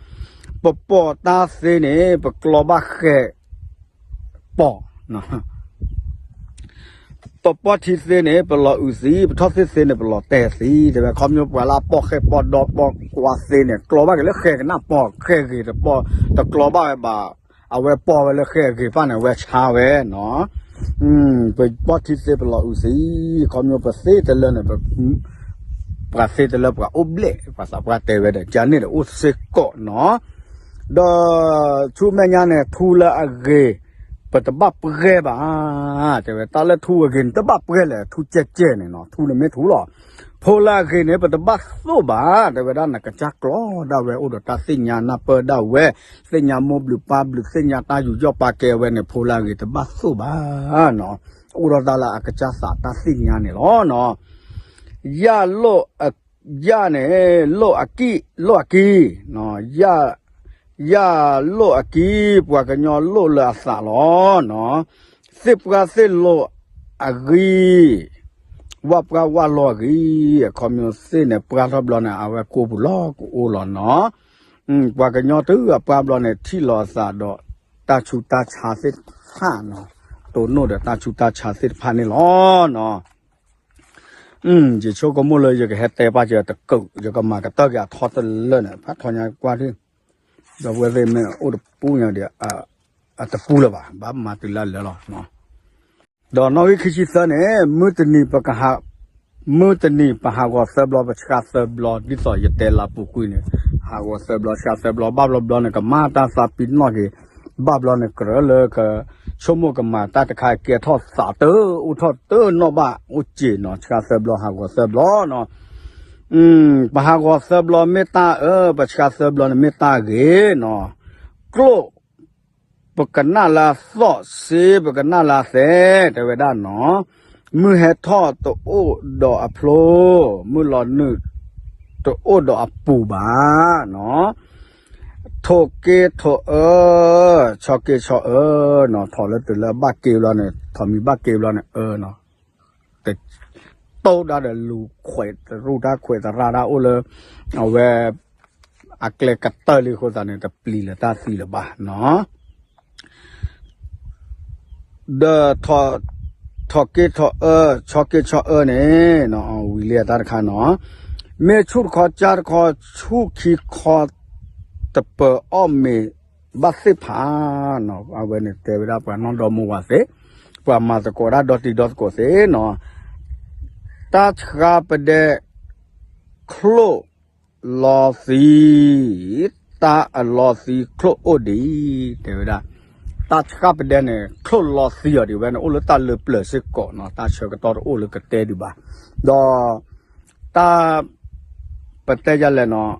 ပပိာ်တၢ်သ့န့ၣ် ပကျီဘၣ်ဃဲၤ ပီၢ်, ပပိာ်ထံသ့န့ၣ် ပလီၤအုးသံ, ပထီၣ်သ့ၣ်သ့န့ၣ် ပလီၤတဲာ်သံ, တဲဝဲ ခီပညီပှၤလၢအပိာ်ဃဲၤပိာ်ဒီးပိာ်ကွၢ်သ့န့ၣ် ကျီဘၣ်က့ၤလၢဃဲၤကနၣ်ပီၢ်, ဃဲၤဂ့ၤတပီၢ်, တကျီဘၣ်ဝဲဘၣ်, အဝဲပိာ်ဝဲလၢဃဲၤဂ့ၤဖၣ်န့ၣ် အဝဲဆါဝဲနီၤ. ပပိာ်ထံသ့ပလီၤအုးသံ, ခီပညီပသ့တလၢန့ၣ် ပှၤသ့တလၢပှၤအိၣ်ဘျဲၣ်, ပှၤသးပှၢ်တဲဝဲဒီး ကန့ၣ်ဒီးအိၣ်စ့ၢ်ကီးနီၤ. ဒီးဆူမဲာ်ညါန့ၣ် ထူလၢအဂ့ၤ ပတဘၣ်ပှဲၤဘၣ်, တဲဝဲ တၢ်လၢထူအဂ့ၤန့ၣ် တဘၣ်ပှဲၤလဲၣ်, ထူကဲကဲန့ၣ်နီၤ, ထူန့ၣ်မ့ၢ်ထူလီၤ. ဖိလၢအဂ့ၤန့ၣ် ပတဘၣ်သိၣ်ဘၣ်, တဲဝဲဒၣ် နကစၢ်ကျီဒၣ်ဝဲ အိၣ်ဒီးတၢ်သ့ၣ်ညါနၢ်ပၢၢ်ဒၣ်ဝဲ, သ့ၣ်ညါမိၢ်ဘျုးပၢ်ဘျုး သ့ၣ်ညါတၢ်ယူးယီၣ်ပာ်ကဲဝဲန့ၣ် ဖိလၢအဂ့ၤတဘၣ်သိၣ်ဘၣ်နီၤ. အိၣ်ဒီးတၢ်လၢအကစၢ်သးတၢ်သ့ၣ်ညါန့ၣ်လီၤနီၤ. ယၣ်လိၣ်အ, ယၣ်န့ၣ် လိၣ်အကံၢ်, လိၣ်အကံၢ်, ယၣ်လိၣ်အကံၢ်, ပှၤကညီလိၣ်လၢအသးလီၤနီၤ. သ့ၣ်ပှၢ်သ့ၣ်လိၤအဂံၢ်, ဝၣ်ပှၢ်ဝၣ်လိၤအဂံၢ်, အခီပညီသ့ၣ်န့ၣ် ပှၢ်ထီၣ်ဘျီန့ၣ် အဝဲကိးပူၤလီၤကအိၣ်လီၤနီၤ. ပှၤကညီတုၤအပှၢ်ဘျီန့ၣ် ထံၣ်လီၤအသးဒီးတၢ်ဆူးတၢ်ဆါသ့ၣ်တဖၣ်နီၤ, တိၢ်နီၣ်ဒီးတၢ်ဆူးတၢ်ဆါသ့ၣ်တဖၣ်န့ၣ်လီၤနီၤ. ယဆိကမိၣ်လၢယကဟဲတဲပာ်စၢၤတကုး, ယကမၤကတၢၢ်က့ၤအထီတလၢန့ၣ် ဖးထီညါကွၢ်ထံၣ်, ဒီပုၢ်ဝဲၢ်သ့ၣ်မ့ၢ်အိၣ်တပူၤညါဒီး အတပူၤလၢၤဘၣ်, ဘၣ်မၤတုၤလၢလၢာ်လီၤ. ဒီးနီၣ်ဂံၢ်ခံဆံသၢန့ၣ် မုၢ်တနံၤပကဟး, မုၢ်တနံၤပဟးဂီၤသၢဘျီ ပဆှါသၢဘျီ ဒ်သိးယတဲလၢပူၤကွံာ်န့ၣ်, ဟးဂီၤသၢဘျီ ဆှါသၢဘျီ ဘၣ်ဘျီဘျီန့ၣ် ကမၤတၢ်သးပ့ၤနီၣ်က့ၤ, ဘၣ်ဘျီန့ၣ် ကြၢးလၢကဆိကမိၣ်ကမၤတၢ်တခါ ကဲထီၣ်သးတအိၣ်ထီၣ်တနီၣ်ဘၣ်အိၣ်က့ၤနီၤ, ဆှါသၢဘျီ ဟးဂီၤသၢဘျီနီၤ. ပဟးဂီၤသၢဘျီမ့ၢ်တၢ်အၢ, ပဆှါသၢဘျီန့ၣ်မ့ၢ်တၢ်ဂ့ၤနီၤ. ကျိၣ် ပကနၣ်လၢအသီၣ်, စ့ပကနၣ်လၢအသဲ, တဲဝဲဒၣ်နီၤ. မုၢ်ဟဲထီၣ်တအိၣ်ဒီးအဖျိ, မုၢ်လီၤနုာ်တအိၣ်ဒီးအပူၤဘၣ်နီၤ. ထိးက့ၤထိးအၢ, ဆီက့ၤဆီအၢနီၤ. ထိးလၢတုၤလၢအဘၣ်က့ၤဘျီန့ၣ်, ထိးမံၤဘၣ်က့ၤဘျီန့ၣ် အၢနီၤ. တတိၢ်ဒၣ်ဒီးလူၤခွဲးတရူၢ်တၢ်ခွဲးတရၢ်ဒၣ်အိၣ်လၢ အဝဲ အကျဲကတၢၢ်လံအဃိသတးန့ၣ် တပျံၤလၢၤတၢ်သံလၢၤဘၣ်နီၤ. ဒီး ထိးက့ၤထိးအၢ, ဆီက့ၤဆီအၢန့ၣ် ဝံၤလံအတၢ်တခါနီၤ. မ့ၢ်ဆူၣ်တခီကၢ်တခီ, ဆူၣ်ခံခီတပၢၤအီၣ်မ့ၤဘၣ်သ့ၣ်ဖးနီၤ. အဝဲန့ၣ်တဲဝဲဒၣ်ပှၤနီၢ်ဒီမါဝၤသ့ၣ်, ပှၤမၤသကိးဒၣ်ဒီတံၤဒီသကိးသ့ၣ်နီၤ. တၢ်ဆှါပဒဲ ချိၣ်လီၤသံ, တၢ်အလီၤသံချိၣ်အိၣ်ဒံး, တဲဝဲဒၣ်. တၢ်ဆှါပဒဲန့ၣ် ချိၣ်လီၤသံအီၤဒံးဝဲန့ၣ် အိၣ်လၢတၢ်လၢပျၢၤစ့ၢ်ကီးနီၤ, တၢ်ဆၢကတီၢ်တအိၣ်လၢကတဲဒံးဘၣ်. ဒီး တၢ် ပတဲယလဲၣ်နီၤ,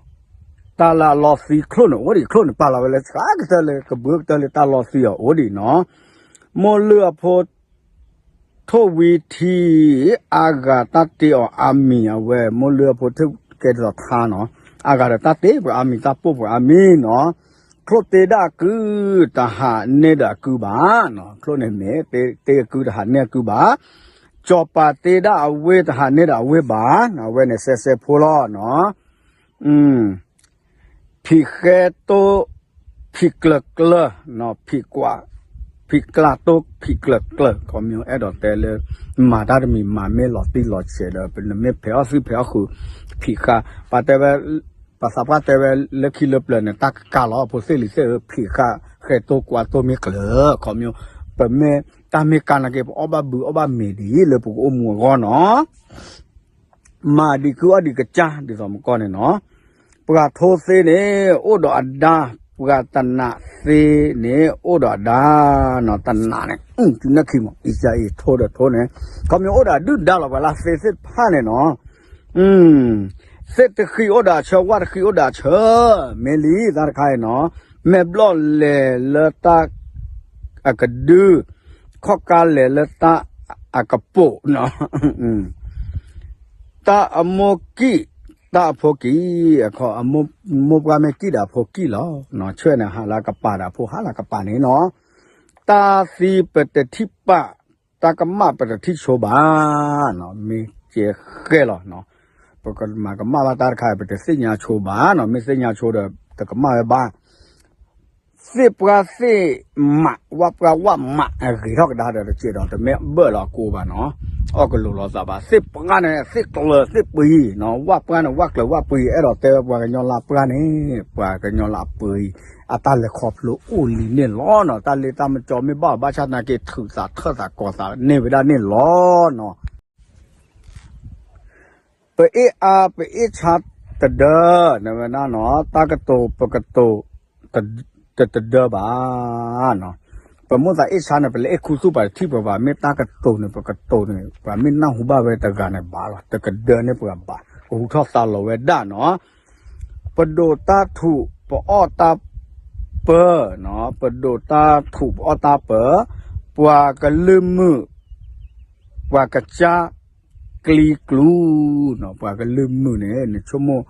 တၢ်လၢအလီၤသံချိၣ်န့ၣ် အိၣ်ဒံး, ချိၣ်န့ၣ်ပာ်လီၤဝဲလၢဆှါကတၢၢ်လၢ ကဘှၢကတၢၢ်လၢတၢ်လီၤသံအီၤအိၣ်ဒံးနီၤ. မိၢ်လုၢ်အဖိ ထိၣ်ဝံထံ အါဂၤတၢ်တ့အီၤအါမံၤအဝဲ, မိၢ်လုၢ်အဖိထိၣ်ကဲဒ်သိးထါနီၤ, အါဂၤဒီးတၢ်တ့ပှၤအါမံၤ တၢ်ပိၢ်ပှၤအါမံၤနီၤ. ချိၣ်တ့ဒၣ်အကု တဟးန့ၢ်ဒီးအကုဘၣ်နီၤ, ချိၣ်န့ၣ်မ့ၢ် တ့အကုတဟးန့ၢ်အကုဘၣ်, စီၤပၤတ့ဒၣ်အဝ့ၢ်တဟးန့ၢ်ဒီးအဝ့ၢ်ဘၣ်, အဝဲန့ၣ်စဲစဲဖိလီၤနီၤ. ဖံးဃဲတိ ဖံးကျၢၤကျၢၤ, ဖံးကွၢ်, ဖံးကျၢ်တိ ဖံးကျၢၤကျၢၤ, ခီမ့ၢ်အဲၣ်ဒိးတဲလၢ မၤတၢ်တမံၤမၤမ့ၢ်လီၤတံၢ်လီၤဆဲးဒီး ပနမ့ၢ်ဖဲးအီၣ်သုဖဲးအီၣ်ဃုာ်, ဖံးဃာ်, ပှၤတဲဝဲ, ပှၤသးပှၢ်တဲဝဲလၢခံလၢပျၢၤန့ၣ် တၢ်ကကၤလီၤဖိသ့ၣ်လံၤသ့ၣ်ဧၢ, ဖံးဃာ်ဃဲတိကွၢ်တိမ့ၢ်ကျၢၤ, ခီမ့ၢ် ပမ့ၢ်တၢ်မ့ၢ်ကါနာ်က့ ပအီၣ်ဘၣ်ဘုအီၣ်ဘၣ်မ့ၤဒ်လၢပကအိၣ်မူအဂီၢ်နီၤ. မၤဒံးကုအီၣ်ဒံးကစၢ်ဒ်သိးမကီၢ်န့ၣ်နီၤ. ပှၤထိသ့န့ၣ် အိၣ်ဒီးအဒါ, ပှၤတနးသ့န့ၣ် အိၣ်ဒီးအဒါနီၤ, တနးန့ၣ် တုၤနၢ်ခံမး အံၤကါအံၤထိဒီးထိန့ၣ်, ခီမ့ၢ်အိၣ်ဒီးအဒုၣ်ဒါလီၤ ပှၤလၢသ့သ့ၣ်တဖၣ်န့ၣ်နီၤ. သ့ၣ်တဃံအိၣ်ဒီးအဆၢ, ဝၣ်တဃံအိၣ်ဒီးအဆၢ, မ့ၢ်လံတၢ်တခါအံၤနီၤ. မဲာ်ဘျီၣ်လဲၤလၢတၢ်အကဒု, ခီၣ်ကါလဲၤလၢတၢ်အကပိာ်နီၤ. တၢ်အမိၢ်ကံၣ်, တၢ်အဖိကံၣ်, မိၢ်ပှၢ်မ့ၢ်ကံၣ်ဒီးအဖိကံၣ်လီၤ. ဆှဲန့ၣ်ဟးလၢကပၤဒီးအဖိဟးလၢကပၤန့ၣ်နီၤ. တၢ်သံပတထံၣ်ပာ်, တၢ်ကမၣ်ပတထံၣ်ဆိဘၣ်နီၤ, မ့ၢ်ကဲဃဲလီၤ. ပကမၤကမၣ်ဘၣ်တၢ်တခါ ပတသ့ၣ်ညါဆိဘၣ်နီၤ, မ့ၢ်သ့ၣ်ညါဆိဒီး တကမၣ်ဝဲဘၣ်. သ့ၣ်ပှၢ်သ့ၣ်မး, ဝၣ်ပှၢ်ဝၣ်မး, အဂ့ၤထီၣ်ကဒါဒီးတစဲးဒီး တမ့ၢ်အဘၢၣ်လီၤအကိးဘၣ်နီၤ, အီၣ်ကလိာ်လီၤသးဘၣ်. သ့ၣ်ပှၢ်န့ၣ် သ့ၣ်ကျၢၤသ့ၣ်ပှံၤနီၤ, ဝၣ်ပှၢ်န့ၣ် ဝၣ်ကျၢၤဝၣ်ပှံၤ, အဲၣ်ဒိးတဲဝဲပှၤကညီလၢအပှၢ်န့ၣ်, ပှၤကညီလၢအပှံၤ, အတၢ်လဲၤခီဖျိအိၣ်လံန့ၣ်လီၤနီၤ. တၢ်လ့တၢ်မ့ၢ်ကၠီမ့ၢ်ဘၣ်အီၤဘၣ်ဆၣ်သနာ်က့ ထုးသးထၢၣ်သးကီၤသးန့ၢ်ဝဲဒၣ်န့ၣ်လီၤနီၤ. ပအ့ၣ်အါပအ့ၣ်ဆါတဒၢ, နဝဲဒၣ်နီၤ, တၢ်ကတိၤပကတိၤတတဒၢဘၣ်နီၤ. ပမိၣ်သးအ့ၣ်ဆါန့ၣ် ပလဲၤအ့ၣ်ခူသူၣ်ပှၤတထံၣ်ပှၤဘၣ်, မ့ၢ်တၢ်ကတိၤန့ၣ် ပကတိၤန့ၣ် ပှၤမ့ၢ်နၢ်ဟူဘၣ်ဝဲတဂၤန့ၣ်ဘၣ်လီၤ, တကဒၢန့ၢ်ပှၤဘၣ်, ကဟူထီၣ်သါလီၤဝဲဒၣ်နီၤ. ပဒိးတၢ်ထူး ပအီၣ်တၢ်ပၢ, ပဒိးတၢ်ထူးပအီၣ်တၢ်ပၢ, ပှၤကလုာ်မုာ် ပှၤကစၢ်ကျံကျူ, ပှၤကလုာ်မုာ်န့ၣ် နဆိကမိၣ်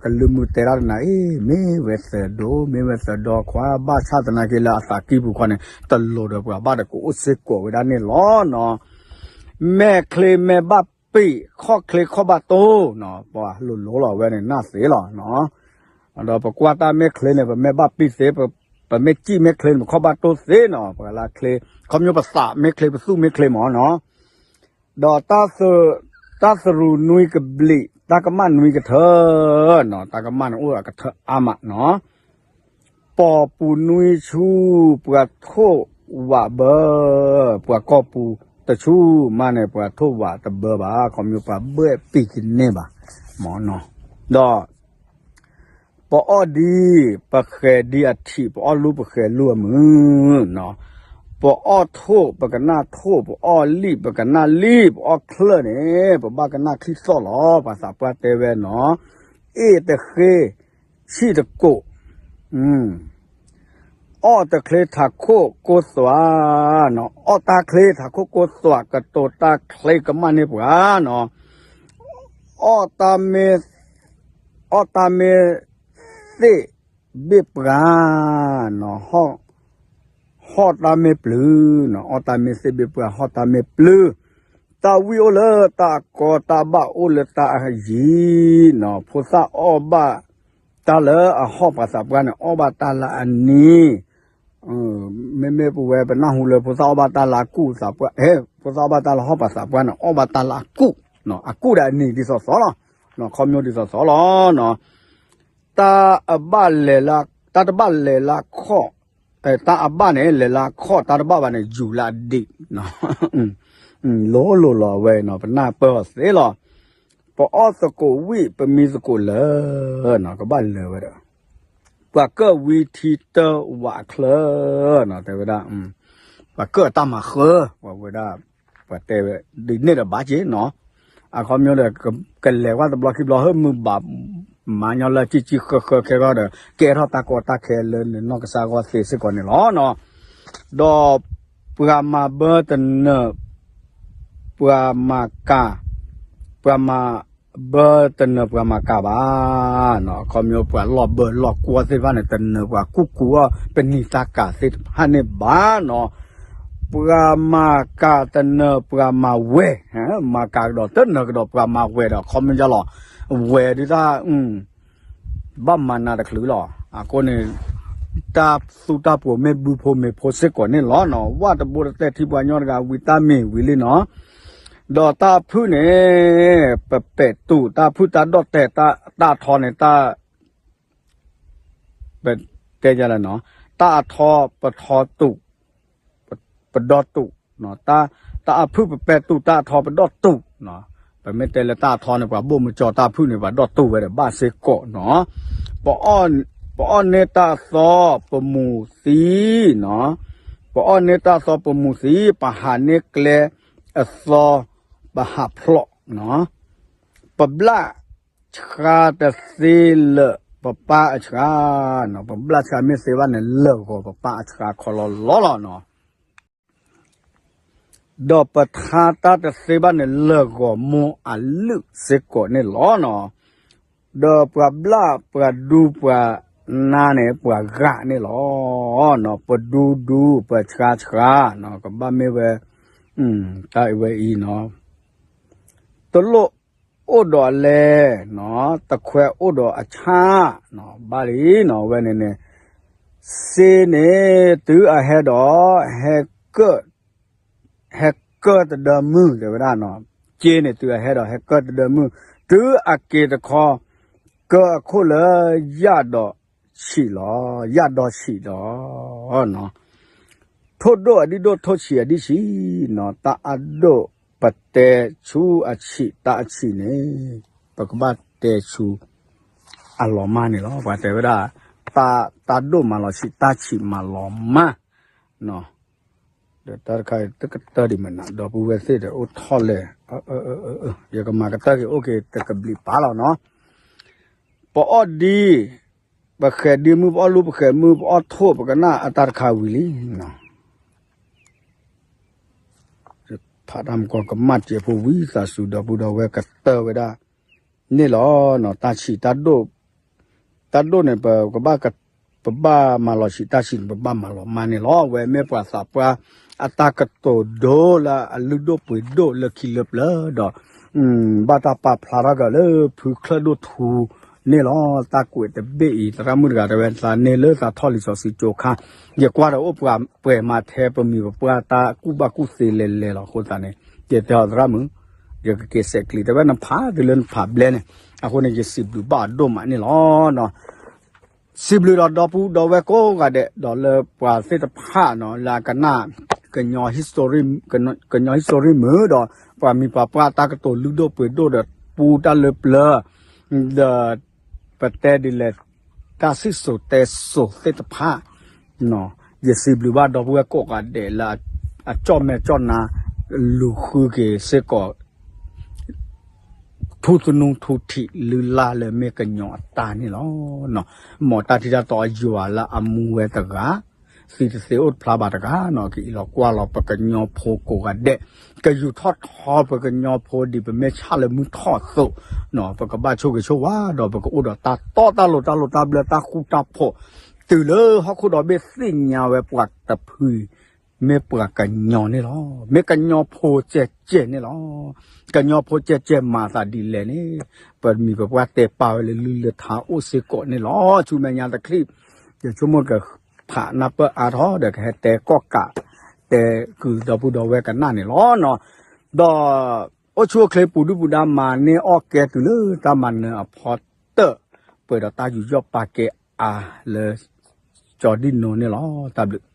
ကလုာ်မုာ်တဲဒၣ်တနၤအံၤ မ့ၢ်ဝဲသုးဒိၣ် မ့ၢ်ဝဲသုးဒီခွါ ဘၣ်ဆၣ်သနာ်က့လၢအသးကံၢ်ပူၤခွါန့ၣ် တလိၤဒီးပှၤဘၣ်ဒီး ကအိၣ်စ့ၢ်ကီးဝဲဒၣ်န့ၣ်လီၤနီၤ. မဲာ်ချ့မဲာ်ဘၣ်ပံာ် ခီၣ်ချ့ခီၣ်ဘၣ်တိၢ်နီၤ, ပှၤလိၤလိၤလီၤဝဲန့ၣ် နၢ်သ့လီၤနီၤ. ဒီးပကွၢ်တၢ်မဲာ်ချ့န့ၣ် ပမဲာ်ဘၣ်ပံာ်သ့ ပမဲာ်စံၣ်မဲာ်ချ့န့ၣ် ပခီၣ်ဘၣ်တိၢ်သ့နီၤ, ပှၤလၢချ့ ခီဖျိပသးမဲာ်ချ့ ပသူၣ်မဲာ်ချ့မးနီၤ. ဒီးတၢ်သရူးနွံကဘျံး တၢ်ကမၣ်နွံကထၢနီၤ, တၢ်ကမၣ်န့ၣ်အိၣ်ဒီးကထၢအါမးနီၤ. ပိာ်ပူၤနွံဆူ ပှၤထိၣ်ဝးဘၢ, ပှၤကိာ်ပူၤတဆူမးန့ၣ် ပှၤထိၣ်ဝးတဘၢဘၣ်, ခီဖျိပှၤဘၢၣ်ပံာ်ကန့ၢ်ဘၣ်မးနီၤ. ဒီး ပအီၣ်ဒ် ပဃဲၤဒ်အထံး ပအီၣ်လူၤပဃဲၤလူၤအမုာ်နီၤ. ပအီၣ်ထိၣ် ပကနၣ်ထိၣ်, ပအီၣ်လံၣ် ပကနၣ်လံၣ်, ပအီၣ်ချၢၣ်န့ၣ် ပဘၣ်ကနၣ်ချံၣ်သီၣ်လီၤ. ပှၤသးပှၢ်တဲဝဲနီၤ, အ့ၣ်တဃ့, ဆံၣ်တကိး, အီၣ်တချ့ထးခိၣ်ကိသွး, အီၣ်တၢ်ချ့ထးခိၣ်ကိသွး ကတိၤတၢ်ချ့ကမၣ်န့ၢ်ပှၤနီၤ, အီၣ်တၢ်မ့ၢ်, အီၣ်တၢ်မ့ၢ်သ့ၣ်ဘ့ၣ်ပှၤ ဟီၣ်တၢ်မ့ၢ်ပျုၤ, အီၣ်တၢ်မ့ၢ်သ့ၣ်ဘ့ၣ်ပှၤ ဟီၣ်တၢ်မ့ၢ်ပျုၤ, တၢ်ဝံၣ်အိၣ်လၢတၢ်အကီ တၢ်ဘၣ်အိၣ်လၢတၢ်အယံၤနီၤ, ဖိသၣ်အီၣ်ဘၣ်တၢ်လၢအဟီၣ် ပှၤသးပှၢ်န့ၣ် အီၣ်ဘၣ်တၢ်လၢအနံၤ, မ့မ့ၢ်ပဝဲပနၢ်ဟူလၢဖိသၣ်အီၣ်ဘၣ်တၢ်လၢအကူၣ်သးပှၢ်, ဖိသၣ်အီၣ်ဘၣ်တၢ်လၢဟီၣ် ပှၤသးပှၢ်န့ၣ် အီၣ်ဘၣ်တၢ်လၢအကူၣ်, အကူၣ်ဒီးအနံၤဒ်သိးသိးလီၤ, ခီဖျိဒ်သိးသိးလီၤနီၤ, တၢ်အဘၣ်လဲၤလၢ, တၢ်တဘၣ်လဲၤလၢခီၣ်, တၢ်အဘၣ်န့ၣ်လဲၤလၢအခီၣ်, တၢ်တဘၣ်ဘၣ်န့ၣ် ယူၤလၢအဒံး, လိၤလိၤလီၤဝဲနီၤ, ပနၢ်ပၢၢ်အီၤသ့လီၤ, ပအီၣ်သကိးဝံၣ် ပမံသကိးလၢာ်နီၤ, ကဘၣ်လၢာ်ဝဲဒီး ပှၤကၢၣ်ဝံထံတၢဝးအချၢနီၤ, တဲဝဲဒၣ်, ပှၤကၢၣ်အတၢ်မၤဃၢ, ပှၤဝဲဒၣ်, ပှၤတဲဝဲ, ဒ်န့ၣ်ဒီးဘၣ်က့နီၤ, အခီပညီဒီး ကလဲၤဝဲတဘျီခံဘျီ ဟၢမုၢ်ဘၣ်မၤညီလၢကံၢ်ကံၢ်ဃၢဃၢခဲဂီၢ်ဒီး ကဲထီၣ်တၢ်ကီတၢ်ခဲလၢနနီၢ်ကစၢ်ဂီၢ်သ့စ့ၢ်ကီးန့ၣ်လီၤနီၤ, ဒီးပှၤမၤဘၢတနၢၤ ပှၤမၤကၤ, ပှၤမၤဘၢတနၢၤပှၤမၤကၤဘၣ်, အခီပညီပှၤလီၢ်ဘၢလီၢ်ကွီၢ်သ့ၣ်တဖၣ်န့ၣ် တနၢၤပှၤကူၣ်ကူၣ်အီၣ် ပနံာ်တၢ်ကၤသ့ၣ်တဖၣ်န့ၣ်ဘၣ်နီၤ, ပှၤမၤကၤတနၢၤပှၤမၤဝဲ, မၤကၤကဒီးတနၢၤကဒီးပှၤမၤဝဲဒီး အခီပညီလီၤ, ဝဲဒုတၢ် ဘၣ်မၤနၤတချုးလီၤ. အဃိန့ၣ် တၢ်သူတၢ်ပှိၤမ့ၢ်ဘုဖိမ့ၢ်ဖိစ့ၢ်ကီးန့ၣ်လီၤနီၤ. ဝၣ်တဘိတတဲာ်ထံပှၤညီတဂၤဝံၤတၢ်မ့ၢ်ဝံၤလံနီၤ. ဒီးတၢ်အဖုၣ်န့ၣ် ပပဲာ်တူာ် တၢ်အဖုၣ်တၢ်ဒိၣ်တဲာ် တၢ်အထီန့ၣ် တၢ် ပတဲယလဲၣ်နီၤ, တၢ်အထီပထီတူာ်, ပဒီတူာ်, တၢ်အဖုၣ်ပပဲာ်တူာ် တၢ်အထီပဒီတူာ်, ပမ့ၢ်တဲလၢတၢ်အထီန့ၣ် ပှၤဘိၣ်မကၠီ တၢ်အဖုၣ်န့ၣ် ပှၤဒီတူာ်ဝဲဒီးဘၣ်စ့ၢ်ကီးနီၤ. ပအီၣ်န့ၢ်တၢ်အသီပမူၤသံနီၤ, ပအီၣ်န့ၢ်တၢ်အသီပမူၤသံ, ပဟးန့ၢ်ကျဲအသီပဟးဖျိးနီၤ. ပဘျၣ်ဆှါတသ့လၢာ်ပပၢ်အဆှါနီၤ, ပဘျၣ်ဆှါမ့ၢ်သ့ဘၣ်န့ၣ် လၢာ်ဂီၤပပၢ်အဆှါခီလီၤလီၤလီၤနီၤ. ဒီးပထါတၢ်တသ့ဘၣ်န့ၣ် လၢာ်ဂီၤမိၢ်အလုၢ်စ့ၢ်ကီးန့ၣ်လီၤနီၤ. ဒီးပှၤဘျၣ်ပှၤဒူပှၤနါန့ၣ် ပှၤဂၤန့ၣ်လီၤ. ပဒူဒူပှၤဆှါဆှါနီၤ, ကဘၣ်မ့ၢ်ဝဲ တၢ်အံၤဝဲအံၤနီၤ, တလိၣ်အိၣ်ဒီးအလဲနီၤ, တခွဲးအိၣ်ဒီးအဆၣ်နီၤ, ဘၣ်လံနီၤ, ဝဲန့ၣ်န့ၣ်, စ့န့ၣ် တုၤအဟဲဒီး ဟဲကၢၣ် ဟဲကၢၣ်တဒၢမုၢ် တဲဝဲဒၣ်နီၤ, စ့န့ၣ် တုၤအဟဲဒီး ဟဲကၢၣ်တဒၢမုၢ်, တုၤအက့ၤတခီ ကၢၣ်အခိၣ်လၢယၣ်ဒီးဆံးလီၤ, ယၣ်ဒီးဆံးဒီး ထိၣ်ဒိၣ်အဒံၣ်ဒိၣ် ထိၣ်ဆံးအဒံၣ်ဆံးနီၤ, တၢ်အဒိၣ်ပတဲဆူအဆံး တၢ်အဆံးန့ၣ် ပကဘၣ်တဲဆူအလီၤမၢ်န့ၣ်လီၤ. ပှၤတဲဝဲဒၣ် တၢ်ဒိၣ်မၤလီၤဆံး တၢ်ဆံးမၤလီၤမၢ်နီၤ. ဒီးတၢ်တခါတကတၢၢ်ဒံးမနုၤ ဒီပုၢ်ဝဲၢ်သ့ၣ်ဒီးအိၣ်ထီၣ်လဲၣ်, ယကမၤကတၢၢ်က့ၤအိၣ်က့ၤတကဘျံးပၤလီၤနီၤ. ပအီၣ်ဒံ ပဃဲၤဒံမုၢ် ပအီၣ်လူ ပဃဲၤမုၢ် ပအီၣ်ထိၣ် ပကနၣ်အတၢ်တခါဝံၤလံနီၤ. ဖးတၢ်မကီကမၣ်စဲးဖိဝံသးစူၤ ဒီပုၢ်ဒီဝဲၢ်ကတၢၢ်ဝဲဒၣ်န့ၣ်လီၤ. တၢ်ဆံးတၢ်ဒိၣ် တၢ်ဒိၣ်န့ၣ် ပကဘၣ် ပဘၣ်မၤလီၤဆံး တၢ်ဆံးန့ၣ် ပဘၣ်မၤလီၤမၢ်န့ၣ်လီၤ. အဝဲမ့ၢ်ပှၤသးပှၢ်အတၢ်ကတိၤဒိလၢအလုၢ်ဒိၣ်ပှ့ၤဒိၣ်လၢခံလၢပျၢၤဒီး ဘၣ်တၢ်ပာ်ဖျါထီၣ်က့ၤလၢဖုချၢၣ်ဒိၣ်ထူန့ၣ်လီၤ. တၢ်ကွဲးတဘ့ၣ်အံၤ သရၣ်မုၣ်တဂၤတဲဝဲ သးန့ၢ်လၢသးထီၣ်လံာ်စီဆှံကၠိခါ ယကွၢ်ဒီးအိၣ်ပှဲၤမၤထဲပမံၤပပှၢ်တၢ်ကူၣ်ဘၣ်ကူၣ်သ့လဲၤလဲၤလီၤ. အဃိသတးန့ၣ် ယတဲအီၤသရၣ်မုၣ် ယကက့ၤစဲးကျံး တဲဝဲနဖးတုၤလၢနဖးဘျဲၣ်န့ၣ် အဃိန့ၣ် ယစံးဘျုးဘၣ်အီၤဒိၣ်မးန့ၣ်လီၤ. စံးဘျုးဒီးဒီပုၢ်ဒီဝဲၢ်ကိးဂၤဒဲး ဒီးလၢပှၤသ့ၣ်တဖၣ်နီၤ လၢအကနၣ် ကညီ history မုၢ်ဒီး ပှၤမံၤပှၤပှၢ်တၢ်ကတိၤလုၢ်ဒိၣ်ပှ့ၤဒိၣ်ဒီးပူတၢ်လၢပျၢၤ ဒီးပတဲဒ်လဲၣ် တၢ်စံၣ်စိၤတဲစိၤသ့ၣ်တဖၣ်နီၤ ယစံးဘျုးဘၣ်ဒီပုၢ်ဝဲၢ်ကိးဂၤဒဲးလၢ အကၠီၣ်မဲာ်ကၠီၣ်နါ လူၤဃုက့ၤစ့ၢ်ကီး ထူသနူထူထံးလုၢ်လၢ်လၢမ့ၢ်ကညီအတၢ်န့ၣ်လီၤ. မ်တၢ်ထံတၢ်တီအယွၤလၢအမူဝဲတဂၤ သံတသ့အိၣ်တဖျါဘၣ်တဂၤနီၤ ကအံးလီၤကွၢ်လီၤပကညီဖိကိးဂၤဒဲး ကယူၤထီၣ်ထီပကညီဖိဒ်ပမ့ၢ်ဆၣ်လၢမုၢ်ထီၣ်အသိးနီၤ ပကဘၣ်ဆိၣ်ဂ့ၤဆိၣ်ဝါ ဒီးပကအိၣ်ဒီးတၢ်တီတၢ်လိၤတၢ်လိၤတၢ်ဘျၢတၢ်ဃူတၢ်ဖိး တုၤလၢဟီၣ်ခိၣ်ဒီဘ့ၣ်သ့ၣ်ညါဝဲပှၤတဖု မ့ၢ်ပှၤကညီန့ၣ်လီၤ. မ့ၢ်ကညီဖိကဲကဲန့ၣ်လီၤ. ကညီဖိကဲကဲမၤသးဒ်လဲၣ်န့ၣ် ပမံၤပပှၢ်တဲပာ်ဝဲလၢလုၢ်လၢထါအိၣ်စ့ၢ်ကီးန့ၣ်လီၤ. ဆူမဲာ်ညါတချံး ယဆိကမိၣ်ကဖးနၢ်ပၢၢ်အါထီၣ်ဒီးကဟဲတဲကီၣ်ကး တဲဃုာ်ဒီပုၢ်ဒီဝဲၢ်ကနၣ်န့ၣ်လီၤ. ဒီး အိၣ်ဆူၣ်အိၣ်ချ့ပူၤဒုၣ်ပူၤဒါမၤန့ၢ်အီၣ်ကဲတုၤလၢတၢ်မၤနၢၤအဖီတၢၣ် ပှဲၤဒီးတၢ်ယူးယီၣ်ပာ်ကဲအါလၢ ကၠီဒံၣ်နိန့ၣ်လီၤ. တၢ်ဘျုး